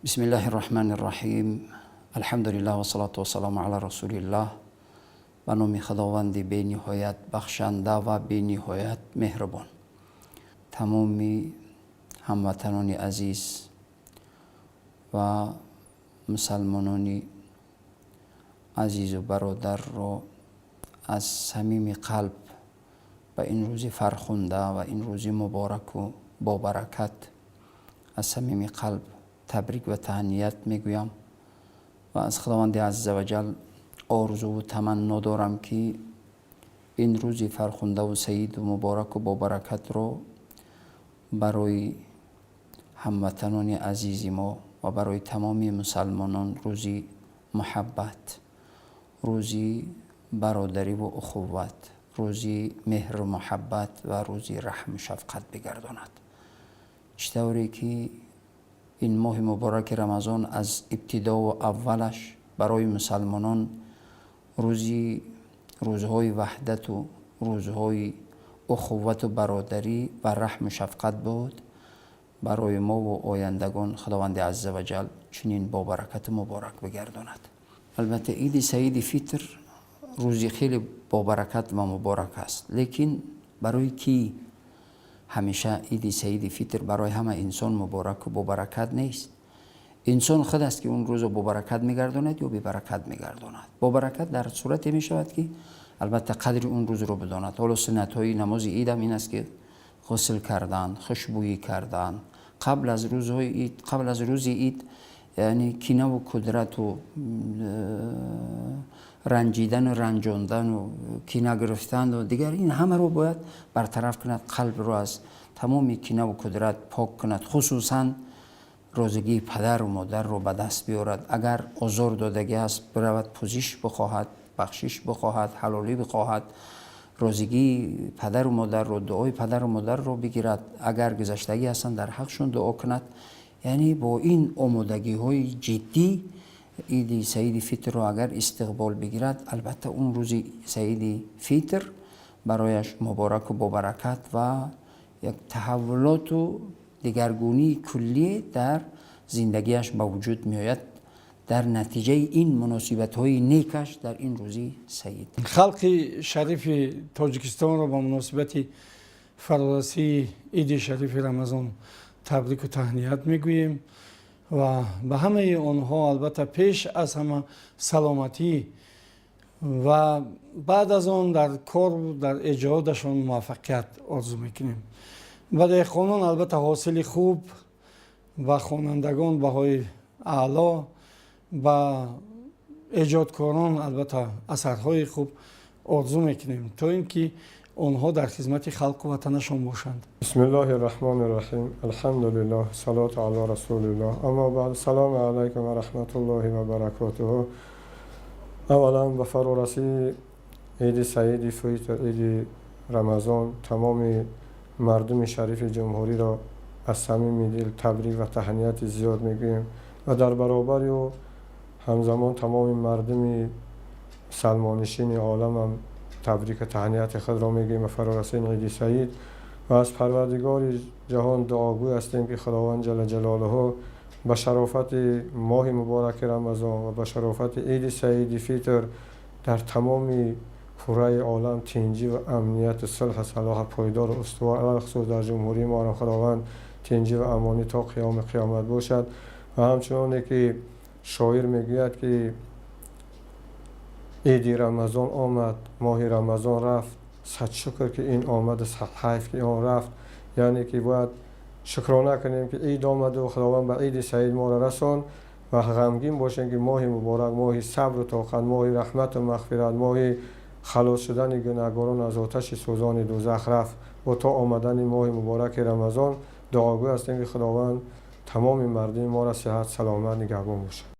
بسم الله الرحمن الرحیم. الحمد لله والصلاة والسلام علی رسول الله. Ба номи Худованди бениҳоят бахшанда ва бениҳоят меҳрубон. Тамоми ҳамватанони азиз ва мусалмонони азизу бародарро аз самими қалб ба ин рӯзи фархунда ва ин рӯзи мубораку бобаракат аз самими қалб табрик ва таҳният мегӯям ва аз Худованди азза ваҷал орзуву таманно дорам, ки ин рӯзи фархундаву саиду мубораку бобаракатро барои ҳамватанони азизи мо ва барои тамоми мусалмонон рӯзи муҳаббат, рӯзи бародариву ухувват, рӯзи меҳру муҳаббат ва рӯзи раҳму шафқат бигардонад. Чӣ тавре ки ин моҳи мубораки Рамазон аз ибтидову аввалаш барои мусалмонон рӯзи рӯзҳои ваҳдату рӯзҳои ухуввату бародарӣ ва раҳму шафқат буд, барои мову ояндагон Худованди азза ваҷал чунин бобаракату муборак бигардонад. Албатта, Иди Саиди Фитр рӯзи хеле бобаракат ва муборак аст, лекин барои кӣ? Ҳамеша Иди Саиди Фитр барои ҳама инсон мубораку бобаракат нест. Инсон худ аст, ки он рӯзо бобаракат мегардонад ё бебаракат мегардонад. Бобаракат дар сурате мешавад, ки албатта қадри он рӯзро бидонад. Ҳоло суннатҳои намози идам ин аст, ки ғусл кардан, хушбӯӣ кардан қабл аз рӯзҳои ид, қабл аз рӯзи ид, яъне кинаву кудрату ранҷидану ранҷондану кина гирифтану дигар ин ҳамаро бояд бартараф кунад, қалбро аз тамоми кинаву кудрат пок кунад, хусусан розигии падару модарро ба даст биёрад. Агар озор додагӣ аст, биравад, пӯзиш бихоҳад, бахшиш бихоҳад, ҳалолӣ бихоҳад, розигии падару модарро, дуои падару модарро бигирад. Агар гузаштагӣ ҳастанд, дар ҳақшон дуо кунад. Яъне бо ин омодагиҳои ҷиддӣ Иди Саиди Фитрро агар истиқбол бигирад, албатта он рӯзи Саиди Фитр барояш мубораку бобаракат ва як таҳаввулоту дигаргунии куллие дар зиндагиаш ба вуҷуд меояд дар натиҷаи ин муносибатҳои некаш дар ин рӯзи саид. Халқи шарифи Тоҷикистонро ба муносибати фарорасии Иди шарифи Рамазон табрику таҳният мегӯем ва ба ҳамаи онҳо албатта пеш аз ҳама саломатӣ ва баъд аз он дар кору дар эҷодашон муваффақият орзу мекунем. Ба деҳқонон албатта ҳосили хуб, ба хонандагон баҳои аъло, ба эҷодкорон албатта асарҳои хуб орзу мекунем, то ин ки онҳо дар хизмати халқу ватанашон бошанд. بسم الله الرحمن الرحیم. الحمد لله، صلاة على رسول الله، اما بعد. السلام علیکم و رحمت الله و برکاته. اولا به فرارسی عید سعید فطر، عید رمضان، تمام مردم شریف جمهوری را از صمیم دل تبریک و تهنیت زیاد میگوییم و در برابر او همزمان تمام مردم مسلمان‌نشین عالم هم تبریک و تهنیت خود را میگوییم به فرارسی عید سعید و از پروردگار جهان دعاگوی هستیم که خداوند جل جلاله به شرافت ماه مبارک رمضان و به شرافت عید سعید فطر در تمام کره عالم تینجی و امنیت و صلح و صلاح پایدار و استوار، علی‌الخصوص در جمهوری ما خداوند تینجی و امانی تا قیام قیامت باشد. و همچنان که شاعر میگوید که عید رمضان آمد، ماه رمضان رفت، صد شکر که این آمد، صد حیف که آن رفت. یعنی که باید شکرانه کنیم که عید آمد و خداوند به عید سعید ما را رساند و غمگین باشیم که ماه مبارک، ماه صبر و طاقت، ماه رحمت و مغفرت، ماه خلاص شدن گناهگاران از آتش سوزان دوزخ رفت و تا آمدن ماه مبارک رمضان دعاگوی هستیم که خداوند تمام مردم ما را صحت سلامت نگهبان باشد.